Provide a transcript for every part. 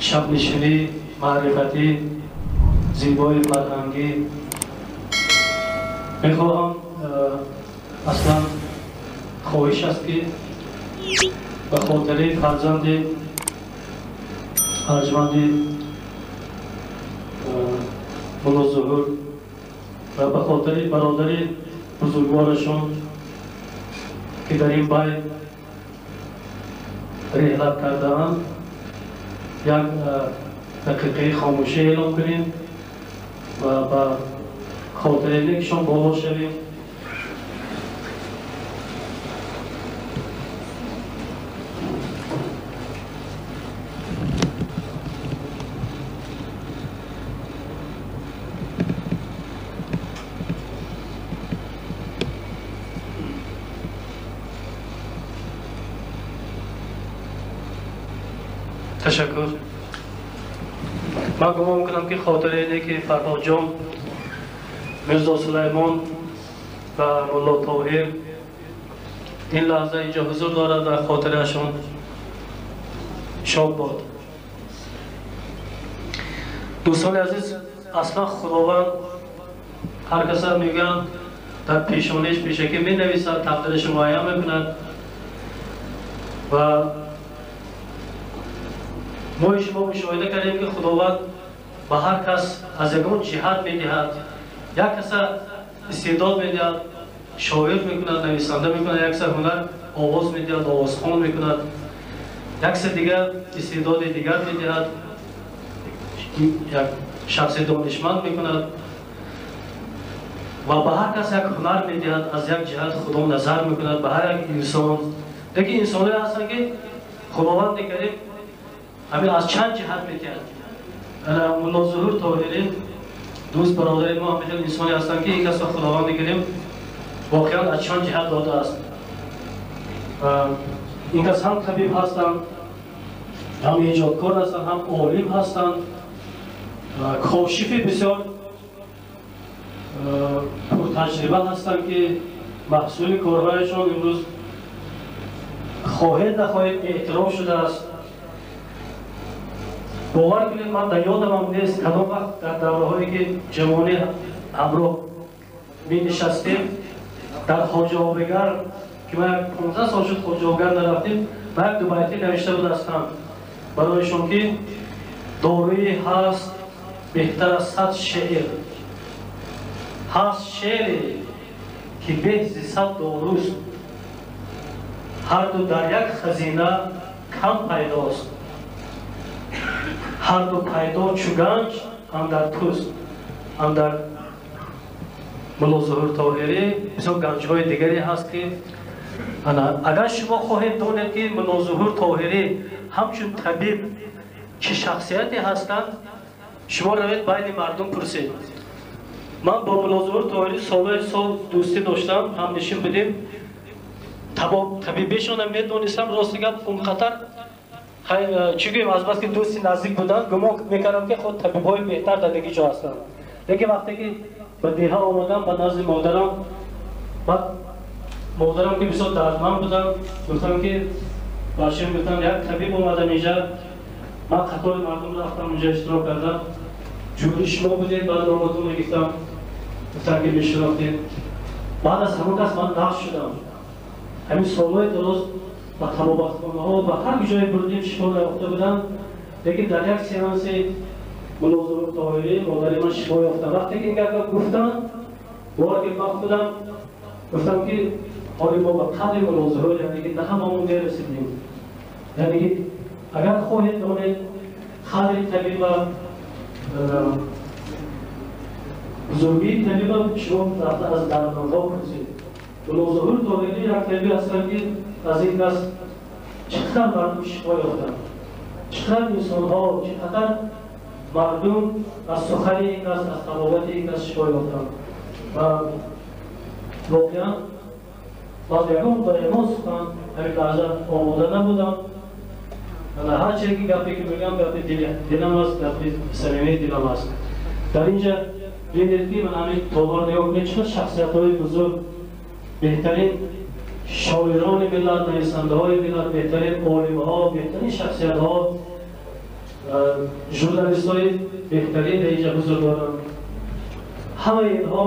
Шабнишинӣ маърифатӣ зебои фарҳангӣ мехоҳам, аслан хоҳиш аст ки ба хотири фарзанди арҷманди Мулло Зуҳур ва ба хотири бародари бузургворашон ки дар ин байт реҳлат кардаанд як дақиқаи хомӯшӣ эълон кунем ва ба хотири некшон боло шавем. Ташаккур. Ман гумон мекунам ки хотираи неки Фарҳодҷон, Мирзо Сулаймон ва Мулло Тоҳир ин лаҳза инҷо ҳузур дорад ва хотираашон шод бод. Дӯстони азиз, аслан Худованд ҳар каса мегӯянд дар пешониш пешакӣ менависад, тақдирашро муайян мекунад ва мо шумо мушоҳида кардем ки Худованд ба ҳар кас аз ягон ҷиҳат медиҳад. Як каса истеъдод медиҳад, шоир мекунад, нависанда мекунад, як каса ҳунар овоз медиҳад, овозхон мекунад, як каса дигар истеъдоди дигар медиҳад, як шахси донишманд мекунад ва ба ҳар кас як ҳунар медиҳад. Аз як ҷиҳат Худо назар мекунад ба ҳар як инсон. Лекин инсонҳое ҳастанд ки Худованди карим ҳамин аз чанд ҷиҳат медиҳад. Мулло Зуҳур Тоҳирӣ дӯст бародари мо ҳамин инсоне ҳастанд ки ин касро Худованди карим воқеан аз чанд ҷиҳат додааст. Ин кас ҳам табиб ҳастанд, ҳам эҷодкор ҳастанд, ҳам олим ҳастанд, кошифи бисёр пуртаҷриба ҳастанд ки маҳсули корҳояшон имрӯз хоҳед нахоҳед эътироф шудааст. Бовар кунед, ман дар ёдамам нест кадом вақт дар давраҳое ки ҷавонӣ ҳамроҳ менишастем дар Хоҷаобигар, ки ман як 15 сол шуд Хоҷаобигар нарафтем, ман як дубайтӣ навишта будастам барояшон ки дорӯи ҳаст беҳтар аз 100 шеър, ҳаст шеъре ки беҳ зи 100 доруст, ҳарду дар як хазина кам пайдост, ҳарду пайдо чу ганҷ андар туст. Андар Мулло Зуҳур Тоҳирӣ бисёр ганҷҳои дигаре ҳаст ки агар шумо хоҳед донед ки Мулло Зуҳур Тоҳирӣ ҳамчун табиб чӣ шахсияте ҳастанд, шумо равед байни мардум пурсед. Ман бо Мулло Зуҳур Тоҳирӣ солҳои сол дӯстӣ доштам, ҳамнишин будем, табибешонам медонистам. Рости гап, он қатар чӣ гӯем, азбаски дӯсти наздик буданд, гумон мекардам ки худ табибҳои беҳтар дар диги ҷо ҳастанд. Лекин вақте ки ба деҳа омадам, ба назди модарам, баъд модарам ки бисёр дардманд буданд, гуфтам ки бачаам, гуфтам як табиб омадам инҷа, ман қатори мардум рафтам инҷа иштирок кардам, ҷури шумо будед, баъд номатон мегирифтам, гуфтам ки мешинохтед. Баъд аз ҳамон кас ман нақш шудам. Ҳамин солҳои дуруст ба табобатхонаҳо ба ҳар ҷое бурдем, шифо наёфта будам, лекин дар як сеанси Мулло Зуҳур Тоҳирӣ модари ман шифо ёфта. Вақте ки ин гапро гуфтам, бовар ки ман худам гуфтам ки ҳоли мо ба қадри Мулло Зуҳур, яъне ки на ҳамамон мерасидем. Яъне ки агар хоҳед донед қадри табиба, бузургии табиба, шумо рафта аз дардмандҳо пурсед. Мулло Зуҳур Тоҳирӣ як табиб ҳастанд ки аз ин кас чӣ қадар мардум шифо ёфтанд, чӣ қадар инсонҳо, чӣ қадар мардум аз сухани ин кас, аз табобати ин кас шифо ёфтанд. Ва воқеан ман ягон ба ягон сухан ҳамин лаҳза омода набудам. Ҳар чизе ки гапе ки мегӯям, гапи дилам аст, гапи самимии дилам аст. Дар инҷа бинед ки ман ҳамин толор нигоҳ кунед, чӣ қадар шахсиятҳои бузург, беҳтарин шоирони миллат, нависандаҳои миллат, беҳтарин олимҳо, беҳтарин шахсиятҳо Журналистҳои беҳтарин дар инҷа ҳузур доранд. Ҳамаи инҳо,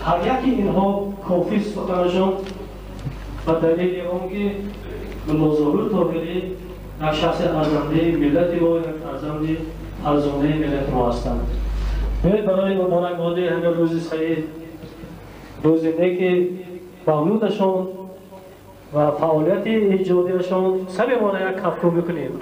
ҳар яки инҳо кофист суханашон ба далели он ки Муллозоҳур Тоҳирӣ як шахси арзандаи миллати мо, як фарзанди фарзонаи миллати мо ҳастанд. Биёед, барои муборакбодии ҳамин рӯзи саид, рӯзи неки мавлудашон ва фаъолияти эҷодиашон самимона як кафкӯбӣ кунем.